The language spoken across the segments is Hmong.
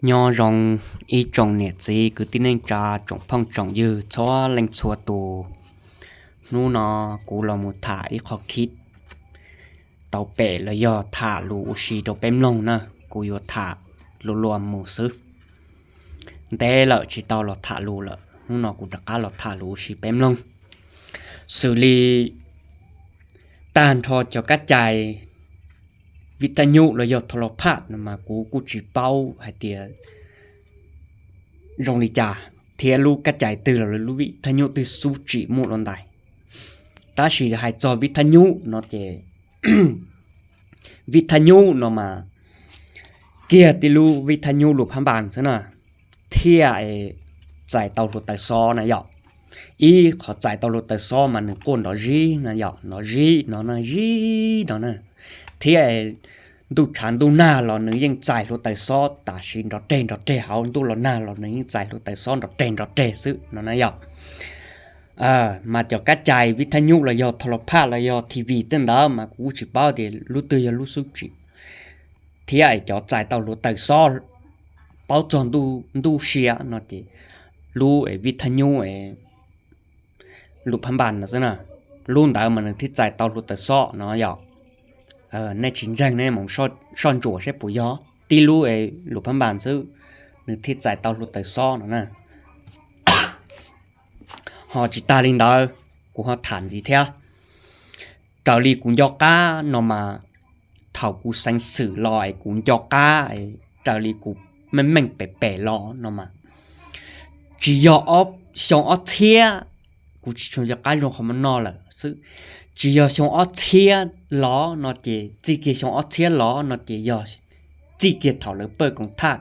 Nyob zoo ib tsoom niam txiv kwv tij neej tsa tsoom phooj tsoom ywg txhua leej txhua tus. Hnub no kuv los mus tham ib qho khib tau pem los yog tham lus ua si rau peb mloog na. Kuv yuav tham lus luag mus xwb, ntev lawm tsis tau los tham lus lawm, hnub no kuv rov qab los tham lus ua si peb mloog. Xws li tag nrho cov kab cai vij thaj nyuj los yog tho los phaj no mas kuv kuj tsis paub hais tias zoo li cas, thiab lub kab cai twg los lub vij thaj nyuj twg xub tsim muaj los ntais. Tab sis hais txog vij thaj nyuj no ces vij thaj nyuj no mas kiag tib lub vij thaj nyuj lus phab npas xwb na, thiaj txais tau hluav taws xob na yom. Ib qhov txais tau hluav taws xob mas nws quaj nrov zib na yom, nrov zib no na, zib no na, thiab ntuj tshav ntuj nag los nws yeej txais hluav taws xob tam sim nrov reg nrov reg, hauv ntuj los nag los nws yeej txais hluav taws xob nrov reg nrov reg xwb no na yom. Mas cov kab cai vij thaj nyuj los yog tho los phaj los yog T V tej ntawd mas kuv kuj tsis paub tias lub twg yog lub xub tsim, thiab cov txais tau hluav taws xob paub txog ntuj sia no ces lub vij thaj nyuj lus phab npas no xwb na, lub ntawd mas nws thiaj txais tau hluav taws xob no yom. Nej tsis ntseeg nej mus soj ntsuam saib puas yog tib lub lus phab npas xwb nws thiaj txais tau hluav taws xob no na. Ho tsis tas li ntawd, kuv ho tham ntxiv thiab. Raws li kuv nco qab no mas, thaum kuv xeev xwm los es kuv nco qab, raws li kuv meej meej pem pem los no mas, tsis yog xyoo ob txhiab, kuv tsis tshua nco qab zoo qhov no lawm xwb, tsis yog xyoo ob txhiab los no ces txij kiag xyoo ob txhiab los no ces yog txij kiag thaum lawv pawj koom thaj,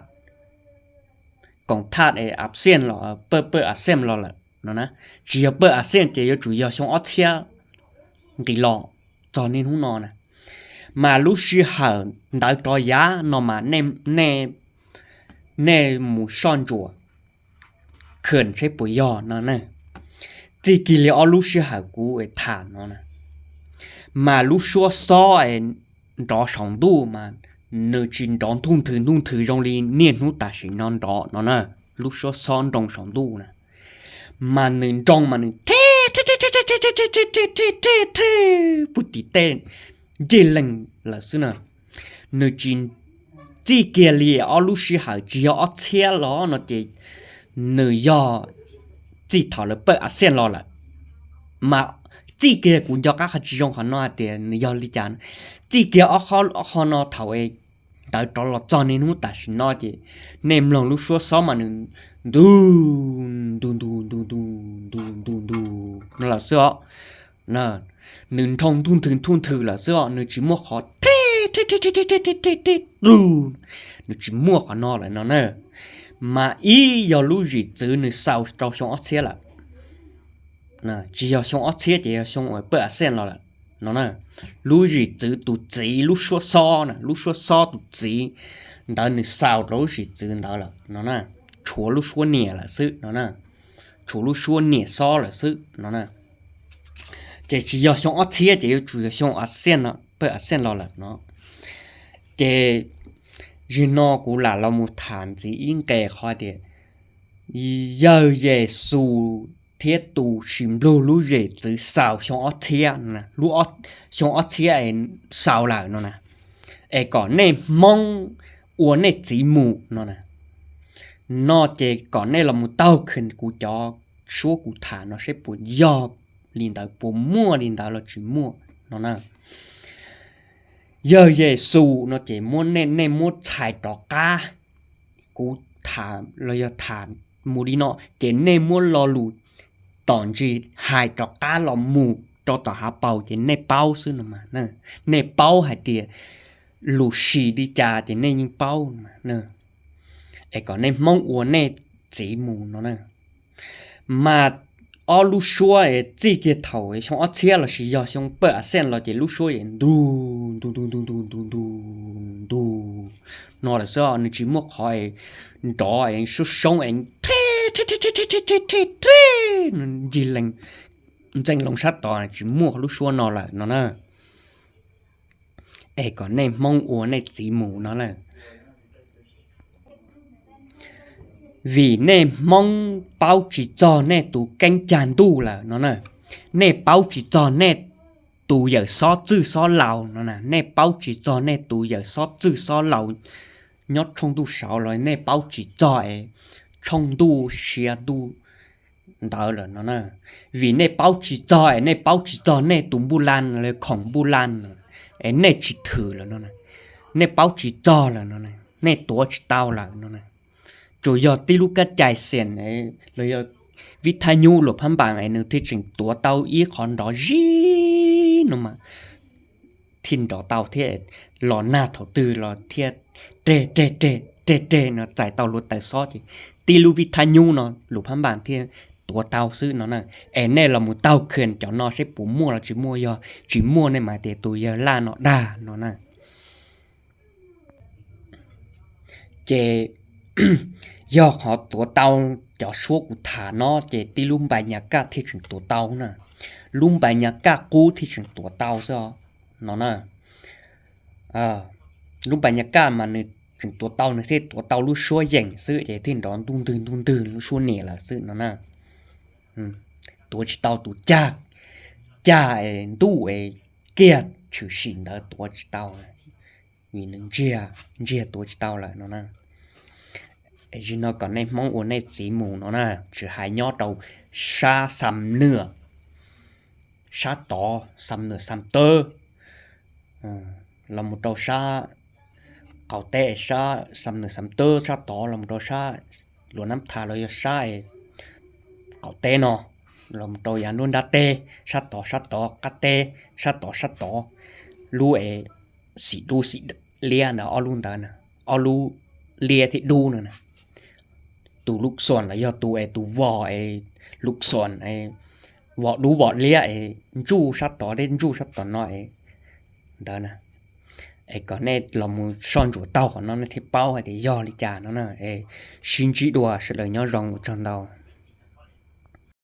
koom thaj es a xiaj los pawj pawj a xiaj los lawm no na. Tsis yog pawj a xiaj ces yuav tsum yog xyoo ob txhiab nqis los txog niaj hnub no na. Mas lub sij hawm ntawd rov yav no mas nej mus soj ntsuam khwm saib puas yog no na. Txij kiag li ob lub sij hawm kuv tham no na, mas lub suab xob nrov saum ntuj mas nws tsis nrov ntuj nthwv ntuj nthwv zoo li niaj hnub tam sim no nrov no na. Lub suab xob nroo saum ntuj na, mas nws nroo mas nws thib thib thib thib thib thib thib thib thib thib puag tim tej ncig leeg lawm xwb na. Nws tsis txij kiag li ob lub sij hawm, tsis yog ob txhiab los no ces nws yog txij thaum lawv pawj a xiaj los lawm. Mas txij kiag kuv nco qab qhov tsis zoo qhov no hais tias nws yog li cas, txij kiag ob qho no thaum ntawd rov los txog niaj hnub tam sim no ces nej mloog lub suab xob mas nws ntu ntu ntu ntu ntu ntu ntu ntu no lawm xwb os. Nws nroo ntuj nthwv ntuj nthwv lawm xwb os, nws tsis muaj qhov thib thib thib thib thib thib thib thib thib, nws tsis muaj qhov no lawm no na. Mas ib yog lub zim txwv nws xaus rau xyoo ob txhiab lawm, tsis yog xyoo ob txhiab ces yog xyoo uas pawj a xiaj los lawm no na. Lub zim txwv tus txiv lub suab xob na, lub suab xob tus txiv ntawd nws xaus rau lub zim txwv ntawd lawm no na, tshuav lub suab niam lawm xwb no na, tshuav lub suab niam xob lawm xwb no na. Ces tsis yog xyoo ob txhiab ces yuav tsum yog xyoo a xiaj no, pawj a xiaj los lawm no. Ces zaum no kuv lam los mus tham ntxiv ib nqe qhov tias yawg Yexus thiab tus sis nplug lub zim txwv xaus xyoo ob txhiab, xyoo ob txhiab es xaus lawm no na, es kom nej Hmoob ua nej txiv mus no na. No ces kom nej los mus taug kuv cov suab kuv tham no seb puas yog li ntawd, puas muaj li ntawd los tsis muaj no na. Yawg Yexus no ces muab nej, nej muab txhais rov qab, kuv tham los yog tham mus li no ces nej muab lo lus tom ntsis hais rov qab los mus rau tom hav paus ces nej paub xwb no. Nej paub hais tias lus sim li cas ces nej yeej paub, es kom nej Hmoob ua nej txiv mus no na. Mas ob lub suab es txij kiag thaum xyoo ob txhiab lossis yog xyoo pawj a xiaj los ces lub suab es ntug ntug ntug ntug ntug ntug ntug ntug no lawm xwb, nws tsis muaj qhov es nrov es soob soob es thib thib thib thib thib thib thib thib ncig leeg ntxeev loo sab tod, tsis muaj lub suab no lawm no na. Es kom nej Hmoob ua nej txiv mus no lawm. Vim nej Hmoob paub tsis txog nej tus keeb cag ntuj lawm no na. Nej paub tsis txog nej tus yawm xob txwj xob laus no na, nej paub tsis txog nej tus yawm xob txwj xob laus nyob tshooj ntuj saud los nej paub tsis txog es tshooj ntuj sia ntuj ntawd lawm no na. Vim nej paub tsis txog es nej paub tsis txog nej tus npuj lan los khoom npuj lan, es nej tsis thwm lawm no, nej paub tsis txog lawm no, nej tuav tsis tau lawm no. Tsuas yog tib lub kab cai xias los yog vij thaj nyub luam phab npas es nws thiaj tseem tuav tau ib qho nrov zib no mas thiaj nrov tau thiab, los nag thaum twg los thiaj reg reg reg reg reg no txais tau hluav taws xob ces tib lub vij thaj nyub no luam phab npas thiaj tuav tau xwb no na. Es nej los mus taug kha cov no seb puas muaj los tsis muaj, yog tsis muaj nej mas tias tus yawg laj no dag no na. Ces yog qhov tuav tau cov suab kuv tham no ces tib lub npais nyas kaj thiaj tseem tuav tau na, lub npais nyas kaj qub thiaj tseem tuav tau xwb no na. Lub npais nyas kaj mas nws tseem tuav tau, nws thiaj tuav tau lub suab yeem xwb ces thiaj nrov ntuj ntwg ntuj ntwg lub suab niam lawm xwb no na. Tuav tsis tau tus cag, cag es ntuj es kiag tshwm sim ntawd tuav tsis tau, vim nws ntsiag, ntsiag tuav tsis tau lawm no na. Zim no kom nej Hmoob ua nej txiv mus no na, tsis hais nyob rau sab Xam Nwm, sab tod Xam Nwm Xam Tawb, los mus rau sab qaum teb, sab Xam Nwm Xam Tawb sab tod los mus rau sab Luam Nab Tha los yog sab qaum teb no, los mus rau yav nruab nrab teb sab tod, sab tod qab teb, sab tod sab tod, lub es xim dub xim liab ntawd, ob lub ntawd, ob lub liab thiab dub no na. Tus lub xoos los yog tus es tus vos es lub xoos es vos dub vos liab es ntsuj sab tod thiab ntsuj sab tom no es ntawd na. Es kom nej los mus soj ntsuam taug qhov no nej thiaj paub hais tias yog li cas no na. Es sib ntsib dua, sawv daws nyob zoo, ua tsaug ntau.